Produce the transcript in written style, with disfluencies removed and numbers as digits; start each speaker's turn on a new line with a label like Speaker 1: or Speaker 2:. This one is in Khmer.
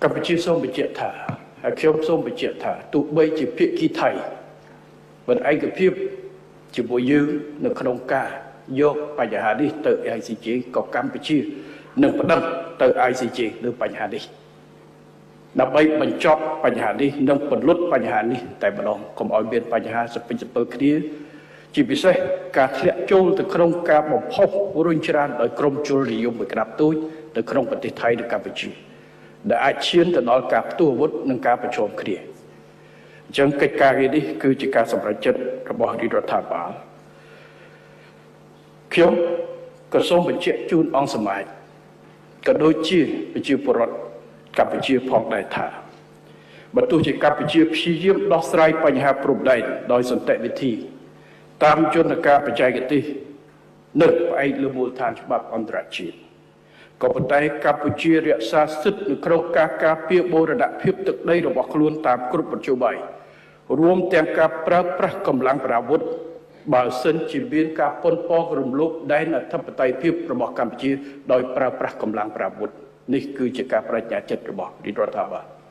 Speaker 1: កម្ពុជាសូមបញ្ជាក់ថា ហើយខ្ញុំសូមបញ្ជាក់ថា ទោះបីជាភាគីថៃមិនឯកភាពជាមួយយើងនៅក្នុងការយកបញ្ហានេះទៅ ICJ ក៏កម្ពុជានឹងប្តឹងទៅ ICJ លើបញ្ហានេះ ដើម្បីបញ្ចប់បញ្ហានេះ និងពន្លត់បញ្ហានេះតែម្ដង កុំឲ្យមានបញ្ហាសពេចសពិលគ្នា ជាពិសេសការធ្លាក់ចូលទៅក្នុងការបំផុសរុញច្រានដោយក្រុមជលនិយមមួយក្តាប់ទូចនៅក្នុងប្រទេសថៃនិងកម្ពុជា ដែលអាចឈានទៅដល់ការផ្ទុះអាវុធនិងការប្រឈមគ្នា។ អញ្ចឹងកិច្ចការងារនេះគឺជាការសម្រេចចិត្តរបស់រាជរដ្ឋាភិបាល។ ខ្ញុំក៏សូមបញ្ជាក់ជូនអង្គសមាជ ក៏ដូចជាប្រជាពលរដ្ឋកម្ពុជាផងដែរថា បើទោះជាកម្ពុជាព្យាយាមដោះស្រាយបញ្ហាព្រំដែនដោយសន្តិវិធីតាមយន្តការបច្ចេកទេស នៅផ្អែកលើមូលដ្ឋានច្បាប់អន្តរជាតិ ក៏ប៉ុន្តែកម្ពុជារក្សាសិទ្ធិនៅក្នុងការការពារបូរណភាពទឹកដីរបស់ខ្លួនតាមគ្រប់មធ្យោបាយ រួមទាំងការប្រើប្រាស់កម្លាំងប្រដាប់អាវុធ បើសិនជាមានការប៉ុនប៉ងរំលោភដែនអធិបតេយ្យភាពរបស់កម្ពុជាដោយប្រើប្រាស់កម្លាំងប្រដាប់អាវុធ។ នេះគឺជាការបដិញ្ញាចិត្តរបស់រាជរដ្ឋាភិបាល។